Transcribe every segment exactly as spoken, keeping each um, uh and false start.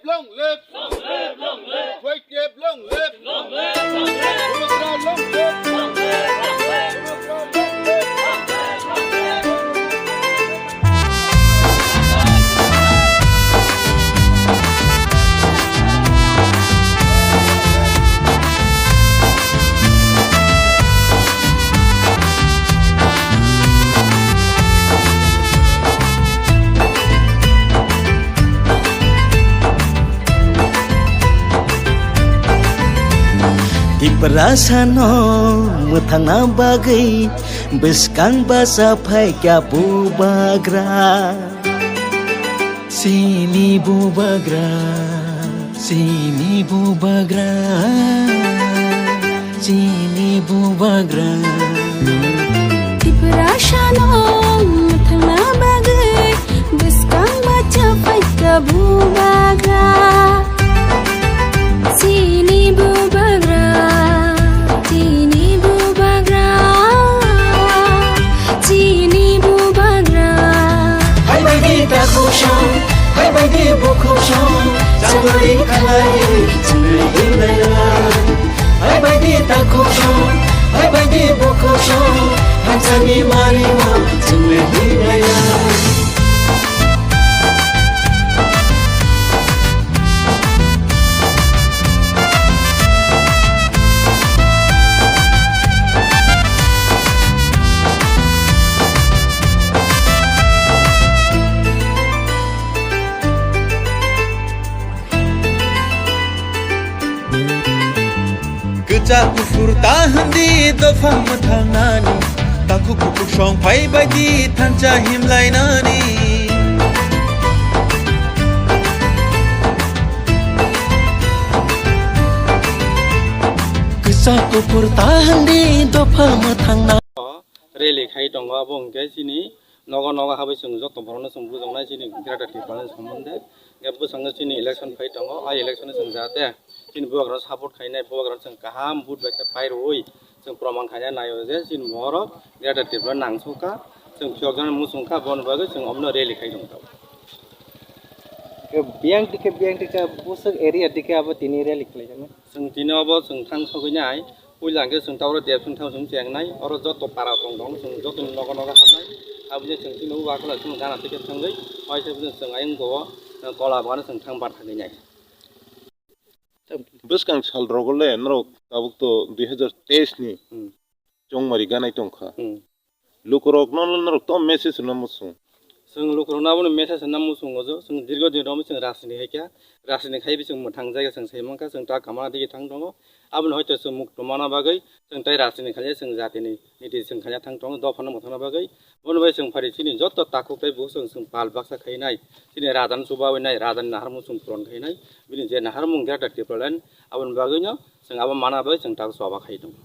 Long live! Long live! Long live! Long live! Long live! Long live! Long live! Long live! Long live! Tiprasano mwthangna bagwi bwskang basa phaikha bubagra. Chini bubagra, chini bubagra, chini bubagra. Tiprasano mwthangna bagwi bwskang basa phaikha bubagra. Chini bubagra, chini bubagra, chini bubagra. Hai baidi takhuk song, hai baidi bukhuk song, changori khalai chini himlaiya. Hai baidi takhuk song, hai baidi bukhuk song, thansani mari ma chini himlaiya. Kwchak kuphur ta hwndi dopha mwthangnani, takhuk bukhuk song phai bai di thansa himlainani. Kwchak kuphur ta hwndi dopha mwthangna. Rally khai tongo, abo hwnkhe chini nogo nogo habai chwng joto borokno chwng bujaknai chini Greater Tipraland sombonde. Hwnkhe bwskango chini election phai tongo, a election o chwng jahate chini bubagrano support khainai, bubagrano chwng kaham vote bai khe pairwui chwng proman khaina naio je chini borok Greater Tripura nangsukha, chwng phiyokjaknai muchungkha, boni bagwi chwng omono rally khai tongkha. Biyang tikhe, biyang tikhe bwswk area dikhe abo tini rally khlaijaknai? Chwng tini obo chwng thang sogwi nai, puila hwnkhe chwng ta oro Debsing thang chwng chengnai, oro joto para tong tong chwng jotoni nogo nogo habnai, aboni chwng chini o wakhwla chwng gana tikhe thangwi, waisa chwng ayang go, eh, kola bagano chwng thang bar thangwi nai. Bwskang sal rogo le norok tabuk to dui hajar teis ni Hmm. chongmari ganai tongkha. Hmm. Lukurokno norok to message rwna muchung. Chwng lukurokno abono message rwna muchungo je, chwng dirgo din romwi chwng rajniti hai kha, rajniti khaiwi chwng mwthang jaga chwng sai mankha, chwng ta kamana digi thang tongo. Aboni hoito chwng mukto mana bagwi chwng tai rajniti khaina chwng jatini niti chwng khaina thang tongo, dophano mwthangna bagwi. Bono bai chwng phari chini joto takhuk tei bukhuk chwng, chwng pal baksa khainai, chini rajani chubawi nai, rajani naharmung chwng puron khainai, bini je naharmung Greater Tipraland, aboni bagwino chwng abo mana bagwi chwng tak choba khai tongo.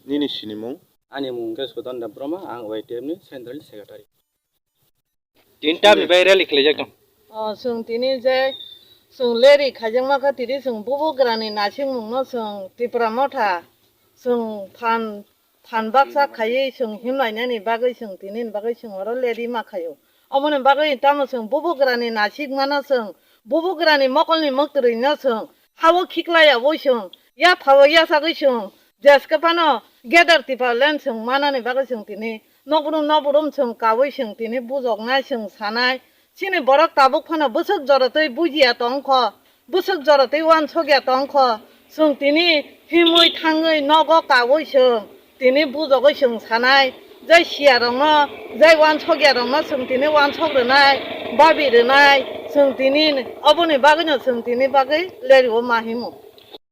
Nini sinimung? Ani mung khe Sudan Debbarma, ang Y T F ni Central Secretary. Tini tamni bai rally khlaijak tong? O, chwng tini je chwng rally khaijakma kha, tini chwng bubagrani naisingmungno chwng Tipra Motha chwng phan, phan baksa khaiwi chwng himlainani bagwi chwng tinini bagwi chwng oro rally ma khaio. Omoni bagwi tamo chwng bubagrani naisikmano chwng bubagrani mokolni mwktwrwino chwng hao khiklaiyaui chwng yaphao yachagwi chwng jeske phano Greater Tipraland chwng manani bagwi chwng tini nokbrum nokbrum chwng kaui chwng tini bujoknai chwng sanai. Chini borok tabuk phano bwswk jora twi bujiya tongkho, bwswk jora twi uansukya tongkho, chwng tini himwi thangwi nogo kaui chwng tini bujogwi chwng sanai, jai siyarokno, jai uansukyarokno chwng tini uansuk rwnai, babi rwnai, chwng tini oboni bagwino chwng tini bagwi lerio ma himo.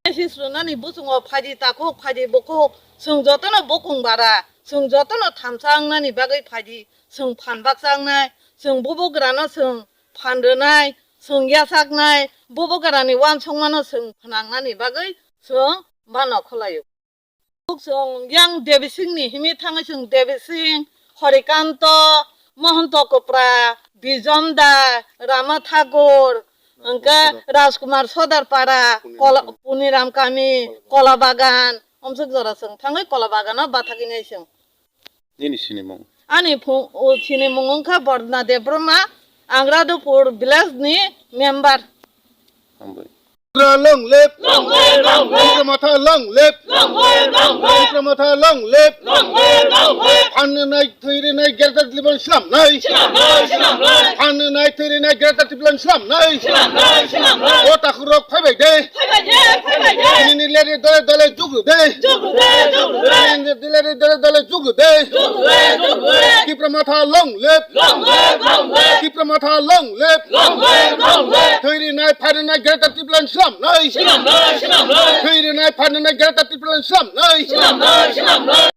Message rwnani bwswngo phaidi takhuk, phaidi bukhuk, chwng jotono bukung bara, chwng jotono thamsa wngnani bagwi phaidi, chwng phan baksa wngnai, chwng bubagrano chwng phan rwnai, chwng yachaknai, bubagrani uansukmano chwng phnangnani bagwi chwng bano khwlaio. Chwng yang Devi Singh ni himwi thangwi chwng Devi Singh, Horikanto, Mohanto Kopra, Bijon Da, Rama Thakur, hwnkhe Rajkumar Sodar Para, Kola-, Puniram Kami, Kola Bagan, omswk jora chwng thangwi Kola Bagano bathagwi nai chwng. Nini sinimung? Ani phu-, o sinimung wngkha Bordona Debbarma, Angradupur village ni member. Hambai. Tipra long live! Long live, long live! Tipra Motha long live! Long live, long live! Tipra Motha long live! Long live, long live! Phan rinai, thwi rinai, Greater Tipraland slamnai! Slamnai, slamnai! Phan rinai, thwi rinai, Greater Tipraland slamnai! Slamnai, slamnai! O takhurok phaibai de! Phaibai de, phaibai de! Nini leri dole dole jugru de! Jugru de, jugru de! Nini leri dole dole jugru de! Jugru de, jugru de! Tipra Motha long live! Long live, long live! Tipra Motha long live! Long live, long live! Thwi rinai, phan rinai, Greater Tipraland slamnai! Slamnai, slamnai! Thwi rinai, phan rinai, Greater Tipraland slamnai! Slamnai, slamnai!